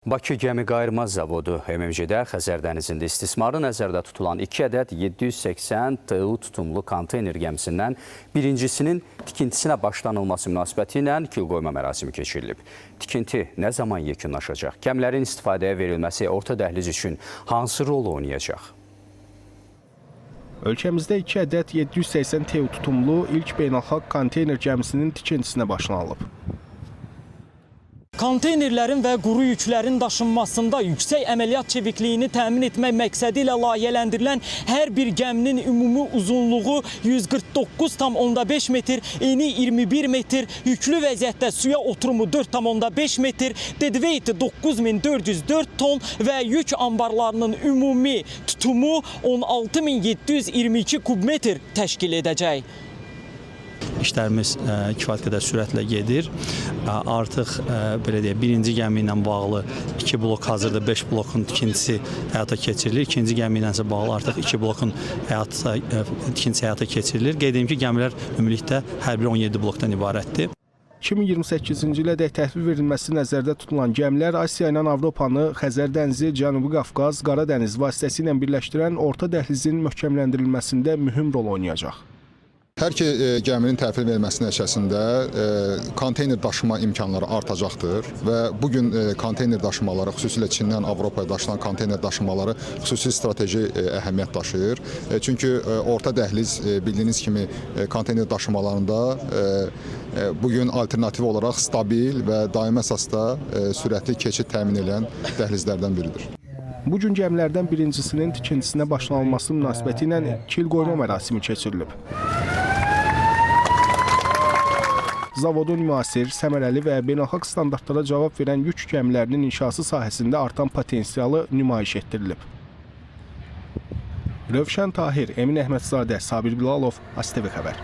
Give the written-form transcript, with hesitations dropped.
Bakı Gəmiqayırma Zavodu MMC-də Xəzər dənizində istismarı nəzərdə tutulan 2 ədəd 780 TEU tutumlu konteyner gəmisindən birincisinin tikintisinə başlanılması münasibəti ilə kilqoyma mərasimi keçirilib. Tikinti nə zaman yekunlaşacaq? Gəmilərin istifadəyə verilməsi orta dəhliz üçün hansı rol oynayacaq? Ölkəmizdə 2 ədəd 780 TEU tutumlu ilk beynəlxalq konteyner gəmisinin tikintisinə başlanılıb. Konteynerlərin və quru yüklərin daşınmasında yüksək əməliyyat çevikliyini təmin etmək məqsədi ilə layihələndirilən hər bir gəminin ümumi uzunluğu 149,5 metr, eni 21 metr, yüklü vəziyyətdə suya oturumu 4,5 metr, deadweight 9404 ton və yük anbarlarının ümumi tutumu 16722 kubmetr təşkil edəcək. İşlərimiz kifayət qədər sürətlə gedir. Artıq belə deyək, birinci gəmi ilə bağlı 2 blok hazırda 5 blokun tikintisi həyata keçirilir. İkinci gəmi ilə isə bağlı artıq 2 blokun tikintisi həyata keçirilir. Qeyd edim ki, gəmilər ümumilikdə hər biri 17 blokdan ibarətdir. 2028-ci ilədək təhvil verilməsi nəzərdə tutulan gəmilər Asiya ilə Avropanı Xəzər dənizi, Cənubi Qafqaz, Qara dəniz vasitəsilə birləşdirən orta dəhlizin möhkəmləndirilməsində mühüm rol oynayacaq. Hər iki gəminin təhvil verilməsi nəticəsində konteyner daşıma imkanları artacaqdır və bu gün konteyner daşımaları, xüsusilə Çindən Avropaya daşınan konteyner daşımaları xüsusi strateji əhəmiyyət daşıyır. Çünki orta dəhliz bildiyiniz kimi konteyner daşımalarında bu gün alternativ olaraq stabil və daimi əsasda sürətli keçid təmin edən dəhlizlərdən biridir. Bu gün gəmilərdən birincisinin tikintisinə başlanılması münasibəti ilə kilqoyma mərasimi keçirilib. Zavodun müasir, səmərəli və beynəlxalq standartlara cavab verən yük gəmilərinin inşası sahəsində artan potensialı nümayiş etdirilib. Rövşən Tahir, Emin Əhmədzadə, Sabir Bilalov, ASTV xəbər.